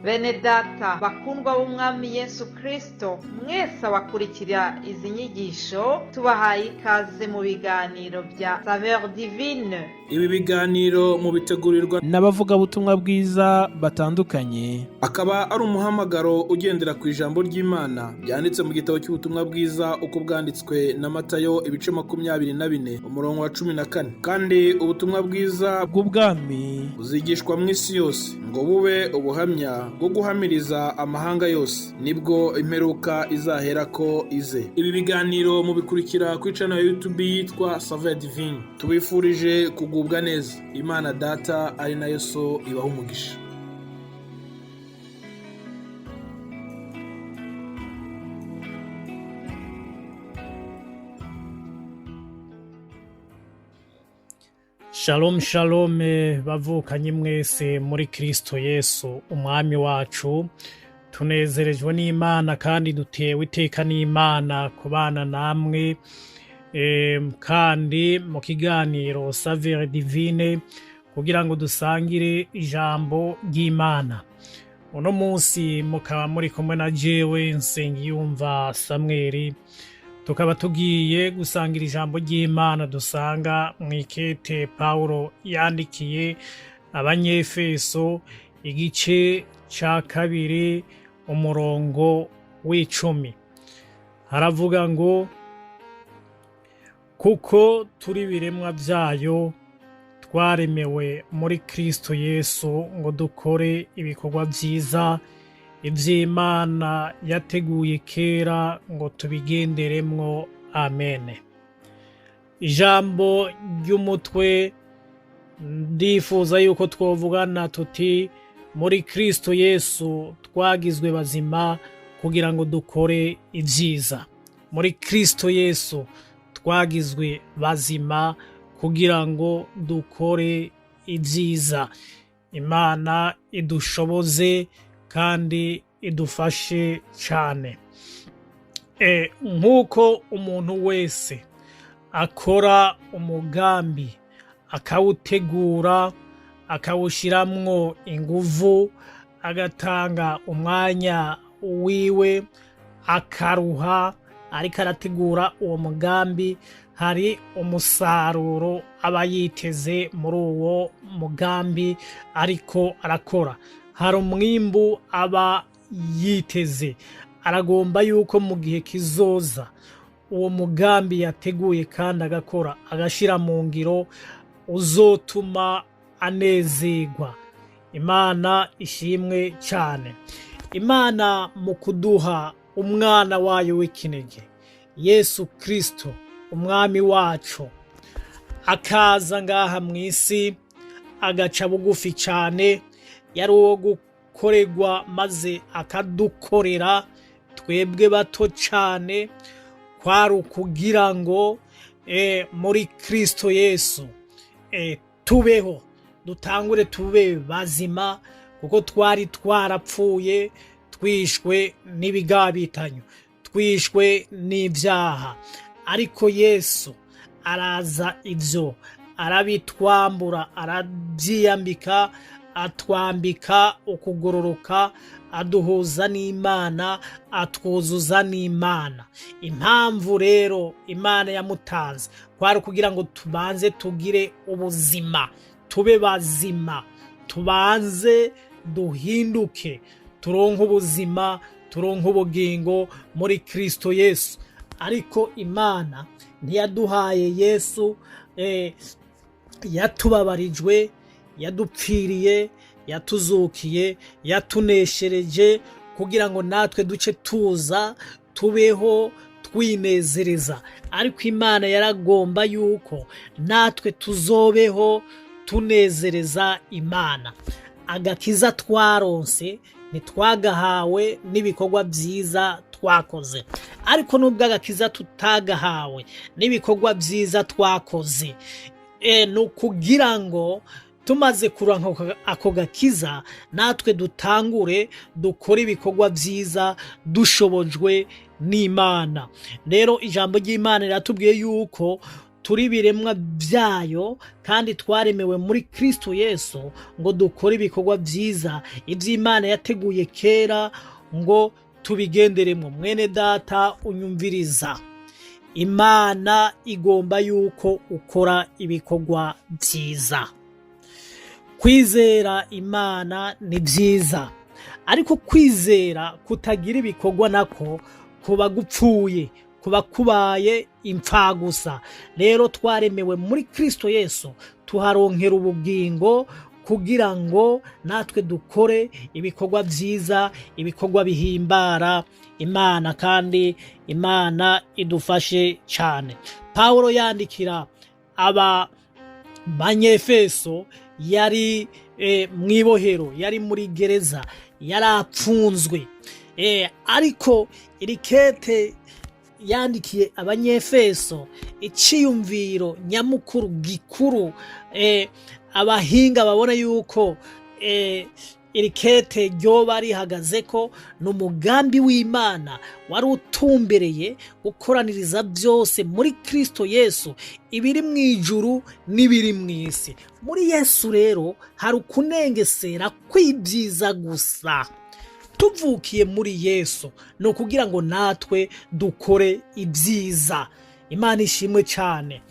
Bene data bakundwa b'Umwami Yesu Kristo, mwese abakurikira izi nyigisho, tubahaye ikaze mu biganiro bya Saveur Divine. Ibi biganiro mubitegurirwa n'abavugabutumwa bwiza batandukanye, akaba ari umuhamagaro ugendera ku ijambo ry'Imana ryanditse mu gitabo cy'ubutumwa bwiza uko bwanditswe na Matayo, ibice 24, umurongo wa 14. Kandi ubutumwa bwiza bw'ubwami buzigishwa mu isi yose ngo bube ubuhamya bwo guhamiriza amahanga yose, nibwo imperuka izaherako ize. Ibi biganiro mubikurikira kuri channel ya YouTube yitwa Saveur Divine. Tubifurije kugubwa neza. Imana Data ari nayo So ibaha umugisha. Shalom shalom, bavukanye mwese muri Kristo Yesu Umwami wacu. Tunezerejwe n'Imana kandi dutewe iteka n'Imana kubana namwe kandi mu kiganiro Saveur Divine kugira ngo dusangire ijambo ry'Imana. Uno munsi mukaba muri kumwe na jewe Nsengiyumva Samweli, tukaba tugiye gusangira ijambo ry'Imana dusanga mw'ikete Pawulo yandikiye Abanyefeso, igice ca 2, umurongo w'10. Haravuga ngo: kuko turi ibiremwa vyayo, twaremewe muri Kristo Yesu ngo dukore ibikorwa vyiza, ivy'Imana yateguye kera ngo tubigenderemwo. Amen. Ijambo ry'umutwe ndifuza yuko twovugana tuti: muri Kristo Yesu twagizwe bazima kugira ngo dukore ivyiza. Muri Kristo Yesu twagizwe bazima kugira ngo dukore ivyiza. Imana idushoboze kandi idufashe cane. Nk'uko umuntu wese akora umugambi, akawutegura, akawushiramwo inguvu, agatanga umwanya wiwe, akaruha ariko arategura uwo mugambi, hari umusaruro aba yiteze muri uwo mugambi ariko arakora. Hari umwimbu aba yiteze. Aragomba yuko mu gihe kizoza uwo mugambi yateguye kandi agakora, agashira mu ngiro, uzotuma anezerwa. Imana ishimwe cyane. Imana mu kuduha umwana wayo w'ikinege Yesu Kristo Umwami wacu, akaza ngaha mu isi, agaca bugufi cyane, yari uwo gukorerwa maze akadukorera twebwe bato cyane, kwari ukugira ngo muri Kristo Yesu tubeho, dutangure tube bazima, kuko twari twarapfuye, twishwe n'ibigabitanyo, twishwe n'ibyaha. Ariko Yesu araza, ivyo arabitwambura, arabyiyambika, atwambika ukugororoka, aduhuza n'Imana, atwuzuza n'Imana. Impamvu rero Imana yamutanze kwari kugira ngo tubanze tugire ubuzima, tube bazima, tubanze duhinduke, turonke ubuzima, turonke ubugingo muri Kristo Yesu. Ariko Imana ntiyaduhaye Yesu yatubabarijwe, yadupfiriye, yatuzukiye, yatuneshereje kugira ngo natwe duce tuza tubeho twinezereza. Ariko Imana yaragomba yuko natwe tuzobeho tunezereza Imana. Agakiza twaronse ntitwagahawe n'ibikorwa byiza twakoze. Ariko nubwo agakiza tutagahawe n'ibikorwa byiza twakoze, ni ukugira ngo tumaze kuronka ako gakiza natwe dutangure dukore ibikorwa byiza dushobojwe n'Imana. Rero ijambo ry'Imana riratubwiye yuko Turi ibiremwa byayo kandi twaremewe muri Kristo Yesu ngo dukore ibikorwa byiza, iby'Imana yateguye kera ngo tubigenderemo. Mwene data unyumviriza, Imana igomba yuko ukora ibikorwa byiza. Kwizera Imana ni byiza, ariko kwizera kutagira ibikorwa nako kuba gupfuye, kuba kubaye imfagusa. Rero twaremewe muri Kristo Yesu, tuharonkera ubugingo kugira ngo natwe dukore ibikorwa byiza, ibikorwa bihimbara Imana, kandi Imana idufashe cyane. Pawulo yandikira aba Banyefeso yari mu ibohero, yari muri gereza, yari apfunzwe, ariko iri kete yandikiye Abanyefeso, iciyumviro nyamukuru gikuru, abahinga babona yuko iri kete ryoba rihagaze ko ni umugambi w'Imana wari utumbereye gukoraniriza byose muri Kristo Yesu, ibiri mu ijuru n'ibiri mu isi. Muri Yesu rero hari ukunengesera kw'ibyiza gusa. Tuvukiye muri Yesu ni ukugira ngo natwe dukore ibyiza. Imana ishimwe cyane.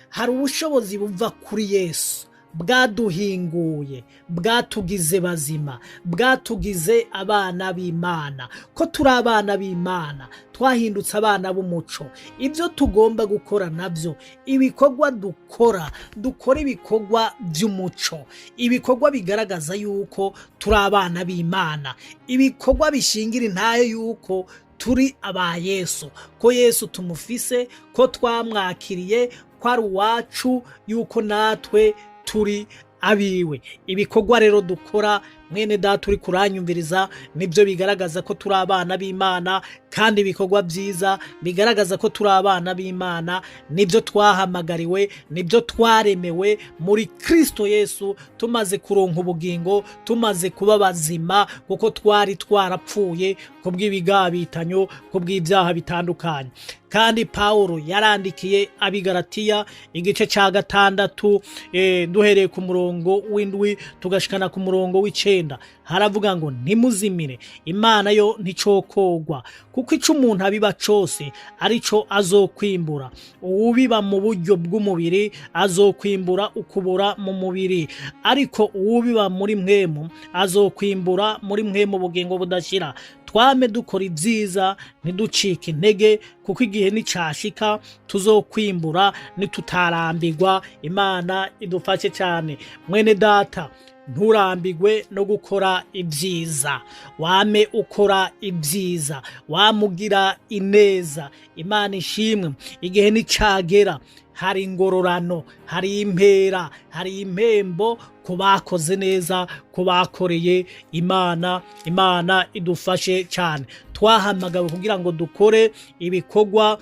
Hari ubushobozi buva kuri Yesu bwaduhinguye, bwatugize bazima, bwatugize abana b'Imana. Ko turi abana b'Imana, twahindutse abana b'umuco. Ibyo tugomba gukora nabyo, ibikorwa dukora, dukora ibikorwa by'umuco, ibikorwa bigaragaza yuko turi abana b'Imana, ibikorwa bishingira intayo yuko turi aba Yesu, ko Yesu tumufise, ko twamwakiriye, ko ari uwacu, yuko natwe turi abiwe. Ibikorwa rero dukora, mwene data uri kuranyumviriza, nibyo bigaragaza ko turi abana b'Imana, kandi ibikorwa byiza bigaragaza ko turi abana b'Imana nibyo twahamagariwe, nibyo twaremewe muri Kristo Yesu. Tumaze kuronka ubugingo, tumaze kuba bazima, kuko twari twarapfuye kubw'ibigabitanyo, kubw'ibyaha bitandukanye. Kandi Pawulo yarandikiye Abigaratiya igice cya 6, duhereye ku murongo w'7 tugashikana ku murongo w'9, haravuga ngo: "Ntimuzimire, Imana yo nticokogwa, kuko ico umuntu abiba cose arico azokwimbura. Uwubiba mu buryo bw'umubiri azokwimbura ukubura mu mubiri, ariko uwubiba muri mpwemu azokwimbura muri mpwemu ubugingo budashira. Twame dukora ibyiza, ntiducike intege, kuko igihe nicashika tuzokwimbura nitutarambirwa." Imana idufashe cyane. Mwene data, nturambigwe no gukora ibyiza, wame ukora ibyiza, wamugira ineza. Imana ishimwe. Igihe nicagera hari ingororano, hari impera, hari impembo ku bakoze neza, ku bakoreye Imana. Imana idufashe cyane. Twahamagawe kugira ngo dukore ibikorwa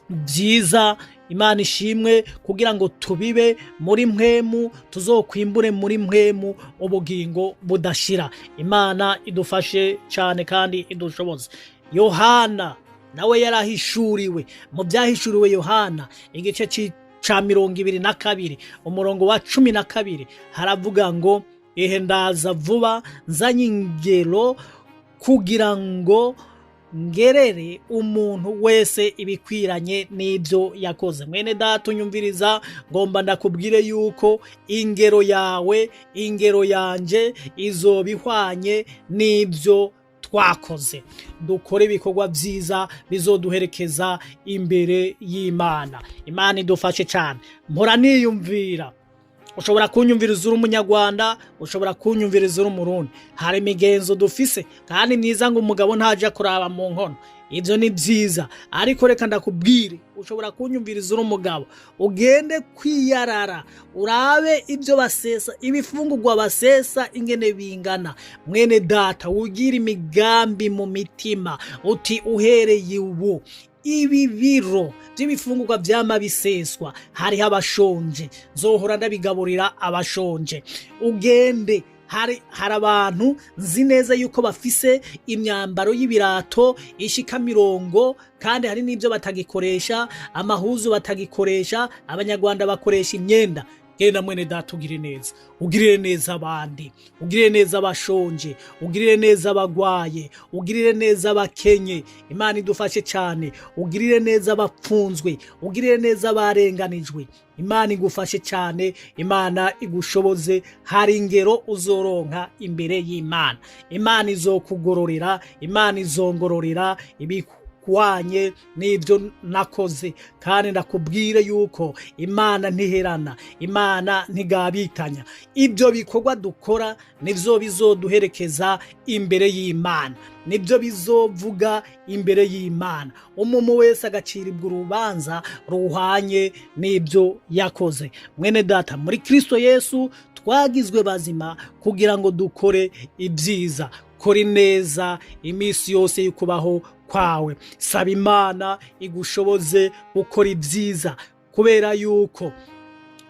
byiza. Imana ishimwe, kugira ngo tubibe muri mpwemu, tuzokwimbure muri mpwemu ubugingo budashira. Imana idufashe cyane kandi idushoboze. Yohana nawe yarahishuriwe. Mu byahishuriwe Yohana igice ca 22, umurongo wa 12, haravuga ngo: "Ehe, ndaza vuba, nzanye ingero kugira ngo ngerere umuntu wese ibikwiranye n'ibyo yakoze." Mwene data unyumviriza, ngomba ndakubwire yuko ingero yawe, ingero yanje izoba ihwanye n'ibyo twakoze. Dukore ibikorwa byiza bizoduherekeza imbere y'Imana. Imana idufashe cyane. Mpora niyumvira, ushobora kunyumviriza uri Umunyarwanda, ushobora kunyumviriza uri Umurundi, hari imigenzo dufise kandi myiza ngo umugabo ntaja kuraba mu nkono. Ibyo ni byiza, ariko reka ndakubwire, ushobora kunyumviriza uri umugabo, ugende kwiyarara urabe ibyo basesa, ibifungurwa basesa ingene bingana. Mwene data, ugira imigambi mu mitima uti: "Uhereye ubu ibi biro by'ibifungurwa byama biseswa, hariho abashonje, nzohora ndabigaburira abashonje." Ugende Hari abantu nzi neza yuko bafise imyambaro y'ibirato ishika mirongo, kandi hari n'ibyo batagikoresha, amahuzu batagikoresha. Abanyarwanda bakoresha imyenda. Genda mwene data, ugire neza, ugirire neza abandi, ugirire neza abashonje, ugirire neza abagwaye, ugirire neza abakenye. Imana idufashe cyane. Ugirire neza abapfunzwe, ugirire neza abarenganijwe. Imana igufashe cyane, Imana igushoboze. Hari ingero uzoronka imbere y'Imana. Imana izokugororera, Imana izongororera ibikwanye n'ibyo nakoze. Kandi ndakubwire yuko Imana ntiherana, Imana ntigabitanya. Ibyo bikorwa dukora nibyo bizoduherekeza imbere y'Imana, nibyo bizovuga imbere y'Imana. Umuntu wese agaciribwa urubanza ruhwanye n'ibyo yakoze. Mwene data, muri Kristo Yesu twagizwe bazima kugira ngo dukore ibyiza. Kora ineza iminsi yose y'ukubaho kwawe. Saba Imana igushoboze gukora ibyiza, kubera yuko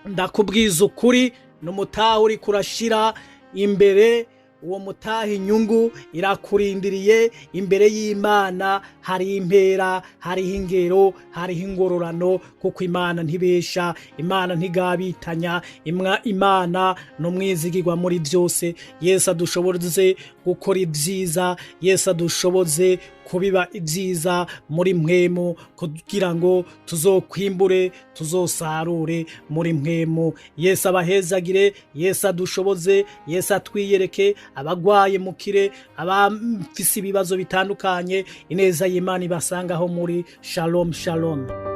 ndakubwiza ukuri, n'umutahe uri kurashira imbere, uwo mutaha inyungu irakurindiriye imbere y'Imana. Hari impera, hariho ingero, hariho ingororano, kuko Imana ntibesha, Imana ntigabitanya. Imana ni umwizigirwa muri byose. Yesu adushoboze gukora ibyiza, Yesu adushoboze kubiba ibyiza muri mpwemu, kugira ngo tuzokwimbure, tuzosarure muri mpwemu. Yesu abahezagire, Yesu adushoboze, Yesu atwiyereke. Abagwaye mukire, abafise ibibazo bitandukanye, ineza y'Imana ibasangaho muri. Shalom, shalom.